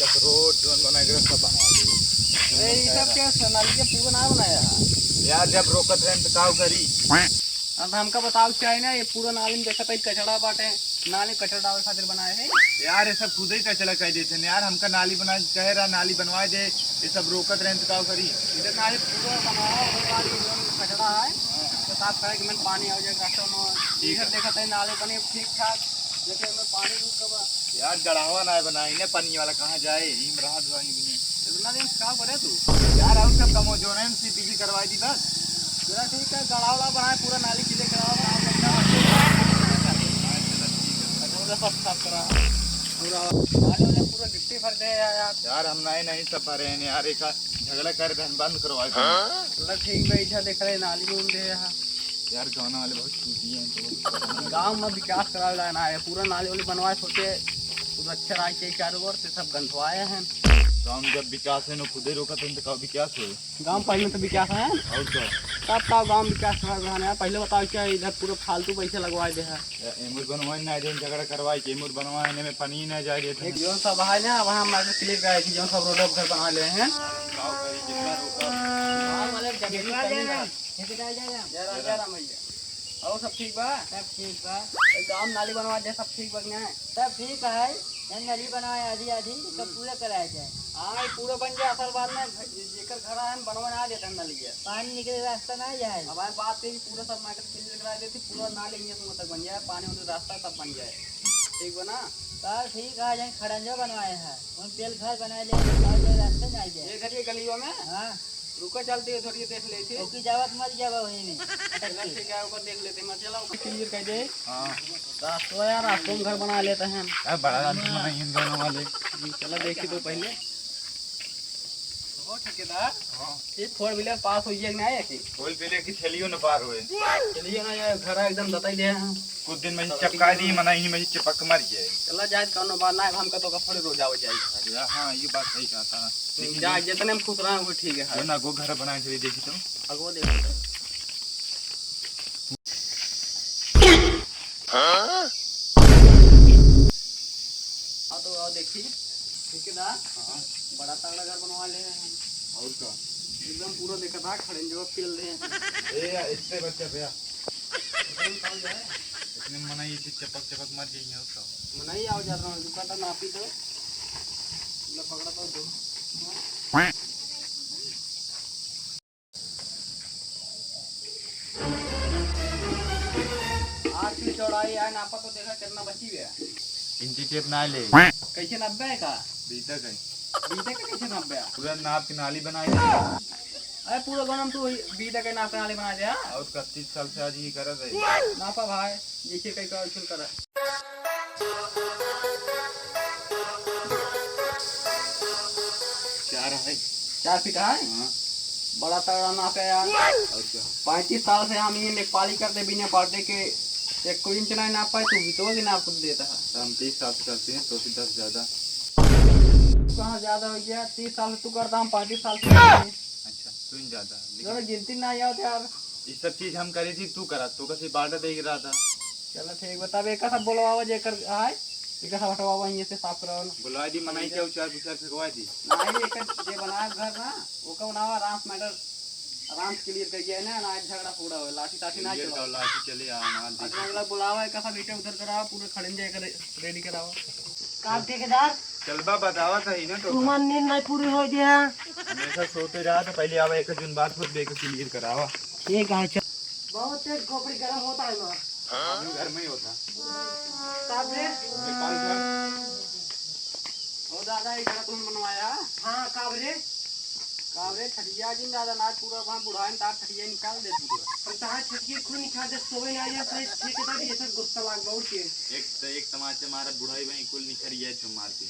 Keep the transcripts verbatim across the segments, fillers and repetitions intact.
जब रोड जोन बनाए के सब बनवा दे। अरे, ये सब क्या स-, नाली के पूरा ना बनाया है? यार, जब रोकत रहे तो काव करी? अब हमका बताओ क्या है ना, ये पूरा नाली में देखत है कचड़ा बाटे, नाली कचड़ा डाले खातिर बनाए है। यार, ये सब खुद ही कचड़ा कह देते हैं यार, हमका नाली बना कहे रहा, नाली बनवा दे, ये सब रोकत रहे तो काव करी? इधर नाली पूरा बनाया, वो वाली जोन कचड़ा है, तो साफ करे कि मन पानी आ जाए, रास्ता में ठीक इधर है। देखत है नाली बनी ठीक ठाक, लेकिन हमें पानी रुक गवा। यार, गढ़ावा ना है बना, इन्हें पानी वाला कहाँ जाए, इम राहत बनी भी नहीं। इतना दिन का करे तू? यार, और सब कमो जो है, सीपीजी करवाई दी बस। पूरा ठीक है, गढ़ावा बनाए, पूरा नाली clear करावा, बनाओ, अच्छा, चला, ठीक है। अच्छा, मतलब, सब साफ करा। पूरा, नाली वाले पूरा गिट्टी भर दे यार, यार। यार, हम नहीं, नहीं सब भरे हैं यार, एक झगड़ा कर दे, बंद करवा दे। मतलब, ठीक भाई, इधर देख रहे, नाली में दे यार। यार, गाँव वाले बहुत छूटी हैं, तो गाँव में विकास करावे ला ना है, पूरा नाली वाली बनवाए सोचे, पूरा अच्छा राज के चारों ओर से सब गंधवाए हैं। गाँव में जब विकास है ना, खुदे रोकत हैं, तो का विकास होए? गाँव पहले तो विकास है। और क्या? तब का गाँव विकास कर रहा है? पहले बताओ, क्या इधर पूरा फालतू पैसे लगवाए दे है? या एमुर बनवाए ना, जौन झगड़ा करवाए के एमुर बनवाए, एने में पानी ना जाए देते हैं। जो सब है ना, वहाँ हमारे clear कराए थी, जो सब रोड घर बना ले हैं। गाँव का ही जितना रोका। गाँव वाले जगह की कमी ना। ठेकेदार जा रहा। जय राम, जय राम भैया। और सब ठीक बा? सब ठीक बा। तो गाँव नाली बनवा दे, सब ठीक बा कि ना? सब ठीक है, हम नाली बनवाए आधी आधी, सब हम्म। पूरा कराया जाए। हाँ, ये पूरा बन जाए, असल बात में घ-, जेकर घर है, हम बनवा ना देते हैं नाली के। पानी निकले रास्ता ना जाए। अब यार बात है कि पूरा सब matter clear करा देती, पूरा नाली यहाँ से तक बन जाए, पानी वानी रास्ता सब बन जाए। ठीक बा ना? सर ठीक है, जहाँ खड़ंजा बनवाए हैं, वहीं पेल घर बनाए ले, और ये रास्ते में आ जाए। ये घर ये गलियों में? हाँ। रुको, चलती है, थोड़ी देख लेती। ओकी जावत मर जावा वहीं में। चलो, ठीक है, ऊपर देख लेते हैं, मर चला, ऊपर clear कर दे। हाँ। रास्ता यार, रास्ता में घर बना लेते हैं। यार, बड़ा रास्ता में नहीं, इन दोनों वाले। जी, चला, देखी तो पहले। ओ ठेकेदार, हाँ। ये four wheeler पास हो जाए कि नहीं, ऐसे? Four wheeler की ठेलियो न पार होए। चलिए ना, ये घर एकदम दताई दे हैं। कुछ दिन में ही चपका दी, मना ही में ही चपक मर जाए। चला जाए, कौनो बात ना है, हमका तो का थोड़े रोज आवे जाए। या, हाँ, ये बात सही कहा था। लेकिन जा, जो जितने में खुश रहे, वो ठीक है। जो ना गो घर बनाए थे, देखी तो। अगो देखो तो। हाँ? हाँ, तो आओ देखी। ठेकेदार, हाँ। बड़ा तगड़ा घर बनवा ले हैं। और का? एकदम पूरा देखा था, खड़े जो पेल रहे हैं। ए, या, इससे बच्चा भैया। एकदम कम जाए। इतने में मना ये चीज चपक चपक मर जाइए, और का? मना ही आओ जाता हूँ, दुकान तो नापी दो। लो, पकड़ा तो दो। आठ फीट चौड़ाई है, नापा तो देखा कितना बची हुई है। इंची टेप ना ले। कैसे नब्बे है का? बीतक है। बीतक है, कैसे नब्बे है? पूरा नाप के नाली बनाई दे। अरे पूरा गनम तू बीतक है, नाप के नाली बना दे, हाँ? और इकतीस साल से आज ये करत है। नापा भाई, जैसे कहीं का उछल कर। चार है। चार फीट है? हाँ। बड़ा तगड़ा नाप है यार। और क्या? पैंतीस साल से हम ये नेपाली करते बिना पाटे के एक को इंच नहीं नाप पाए, तू भी तो नाप देता है। तो हम तीस साल से करते हैं, तो फिर दस ज्यादा। कहाँ ज्यादा हो गया? तीस साल से तू करता, हम पैंतीस साल से करते हैं। अच्छा, तू ही ज्यादा, लेकिन जरा गिनती ना याद यार। ये सब चीज हम करी थी, तू करा, तो कैसे बांटा दे रहा था। चलो ठीक बा, तब एक सब बोलवावा जेकर आए, एक सब हटवावा, यहीं से साफ करावा ना। बुला दी, मनाई क्या, उचार पुचार फेंकवा दी। नहीं, एक जे बनाए घर ना, ओका बनावा, राम मैटर, राम से clear कर गया है ना, ना झगड़ा फगड़ा हो, लाठी ताठी ना clear चलाओ। का लाठी चले, आ, मार दे। अच्छा, अगला बुलावा, एक सब ईटे उधर करावा, पूरा खड़ंजा कर ready करावा। काम ठेकेदार? चलबा बतावा था ही ना तो। तुम्हार नींद नहीं पूरी हो गया। हमेशा सोते रहा तो पहले आवा, एक जून बात खुद देख clear करावा। ठीक है, चल। बहुत तेज खोपड़ी गरम होता है ना। हाँ? घर में ही होता। काबरे? नेपाल घर। ओ दादा, ये घर तुम बनवाया? हाँ, काबरे? काबरे, खटिया जिन दादा, ना पूरा वहाँ बुढ़ाइन तार खटिया निकाल दे पूरा। हम तहार खटिया खुद निकाल दे, सोवे ना आइए, सही ठेकेदार, ये सब गुस्सा लाग बहुत के। एक तो एक तमाचे मारा बुढ़ाई वहीं कुल निखर गया छो मार के।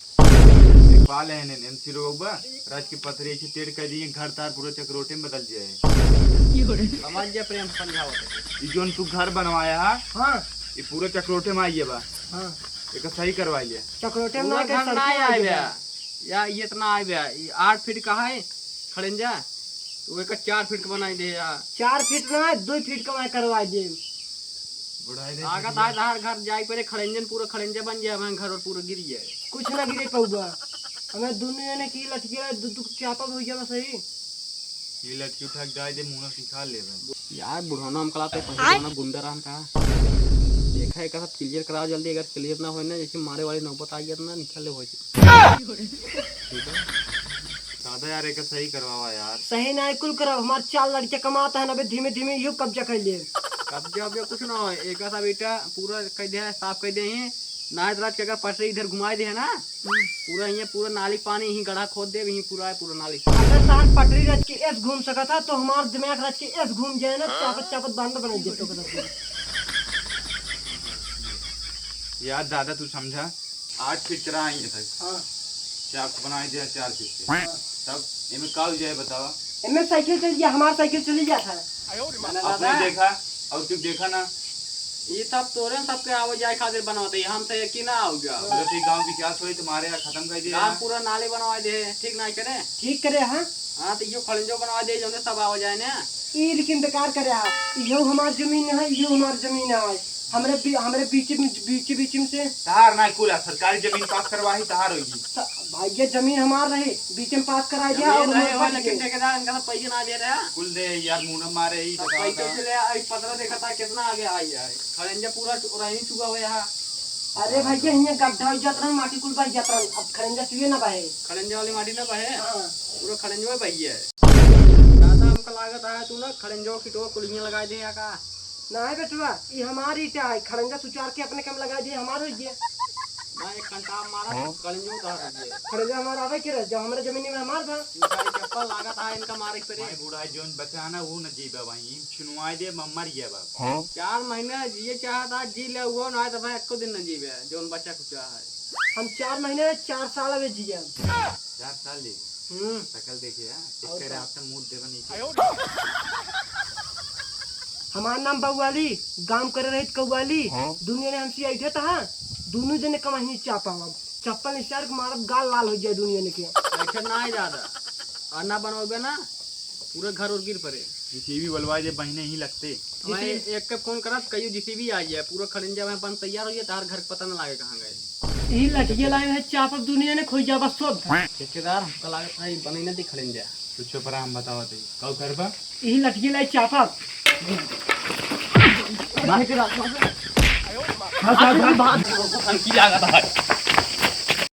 एक बाल है ने, एमसी रोबा, राज की पथरी ऐसे टेढ़ कर दिए, घर तार पूरा चकरोटे में बदल जाए। समझ जा प्रेम समझावत है। ई जोन तू घर बनवाया है, हाँ। ई पूरा चकरोटे में आइए बा। हाँ। एक सही करवा लिया। चकरोटे में पूरा ना घर ना आए बे। या ये इतना आए बे, ई आठ फीट का है, खड़ंजा। वो एक चार फीट का बनाई दे या। चार फीट ना, दो फीट का मैं करवा दे। बुढ़ाई दे आगा छुटिया। तार, तार घर जाए परे खड़ंजन पूरा खड़ंजा बन जाए, वहाँ घर और पूरा गिर जाए। कुछ ना गिरे पौबा। हमें दुनू जने की लठिया दु दु चापा हो गया सही। ये लठिया उठा के डाल दे, मुंह निकाल लेबे। यार, बुढ़ौना हमका लागत है, पहले आय। बुढ़ौना गुंडा रहन का। देखा, एक साथ clear कराओ जल्दी, अगर clear ना होए ना, जैसे मारे वाली नौबत आ गया ना, निकल ले हो जी। दादा यार, एक सही करवावा यार। सही ना कुल कराओ, हमार चार लड़के कमाता है ना, अबे धीमे धीमे यू कब्जा कर लिए। कब्जा वब्जा कुछ ना हो, एक ऐसा बेटा पूरा कर दे है, साफ कर दे है। नायत रात के अगर पटरी इधर घुमाई दे है ना, पूरा ये पूरा नाली पानी यहीं गड्ढा खोद दे, यहीं पूरा है पूरा नाली। अगर तार पटरी रच के एस घूम सकत है, तो हमार दिमाग रच के एस घूम जाए ना, चापत चापत बांध बना दे तो कदम। यार दादा, तू समझा, आठ फीट चौड़ा आई है तक। हाँ। चार बनाई दे, चार फीट के। हाँ। तब एमे का हो जाए बतावा? एमे साइकिल चल गया, हमार साइकिल चली जाता है। अपने दादा। देखा, और तू देखा ना। ये सब तोरे सबके आवे जाए खातिर बनावत है, हम तो एक ही ना आवे जाए। पूरा तो गांव विकास होई, तुम्हारे यहाँ खत्म कर दिया गांव है। पूरा नाली बनवा दे, ठीक ना करे? ठीक करे, हाँ। हाँ, तो यो खड़ंजो बनवा दे, जौने सब आवे जाए ना। ई लेकिन बेकार करे हा, यो हमार जमीन है, यो हमार जमीन है, हमरे बी-, हमरे बीच में, बीच, बीच में से। तहार ना कुल है, सरकारी जमीन पास करवाही, तहार होगी। स-, भाई, ये जमीन हमार रही, बीच में पास कराई दिया जमीन और रहे हमार हो, बांट लेकिन के। ठेकेदार इनका सब पैसे ना दे रहा। कुल दे यार, मुंह न मारे, ई अब बताओ पैसे ना। चले, आई पतरा देखा था कितना आगे आई है, खड़ंजा पूरा चु-, रही चुका हुआ है। अरे भाई, ये हियां गड्ढा हो जात रहा, माटी कुल बह जात रहा, अब खड़ंजा चुए ना बहे। खड़ंजा वाली माटी ना बहे? हाँ। पूरा खड़ंजवा बहिया है। दादा, हमका लागत है तू ना खड़ंजवा खिटवा कुल हियां लगाई दे या का? नाहीं बेटवा, ई हमार ईटा है, खड़ंजा तू चार के अपने कम लगाई दे, हमार हो गया। ना, एक कंटाप मारा, हाँ? खड़ंजवा उधार हो गया। खड़ंजा हमार आवे के रहे, जब हमरे जमीन में हमार बा। तू सारी चप्पल लागत है इनका मारे के परे। भाई बूढ़ा जौन बचा है ना, वो न जीबे भाई, छिनवाई दे, म-, मर गया बा। हाँ? चार महीने जिए चाहत है, जी ले, वो ना तो भाई एको दिन न जीबे, जौन बचा कुचा है। हम चार महीने, चार साल अबे जियब। चार साल जी? हम्म। शकल देखिए, हाँ? और इसके का? रात में मुंह देबा नीचे। हमार नाम बउआली, गाँव करे रहित कउआली। हाँ? दुनिया ने हमसे ऐठे तहा, दुनू जने कमाही चापा अब। चप्पल निसार के मारब, गाल लाल हो जाए दुनिया ने के। ऐठे ना है ज्यादा, और ना बनोगे ना, पूरा घर और गिर पड़े। जेसीबी बुलवाए दे, महीने ही लगते। हमारे जेसीबी एक के फोन करत, कहियो जेसीबी आ जाए, पूरा खड़ंजा में अपन तैयार हो जाए, तार घर के पता न लागे कहाँ गए। ई लठिया लाए हैं, चापब दुनिया ने खोई जाबा सब। ठेकेदार, हमका लागत है, ई बनई न दी खड़ंजा। तू चुप रहा, हम बतावत है। कऊ करबा? ई लठिया लाए चापब। भाग, भाग, भाग। हमकी लागत है।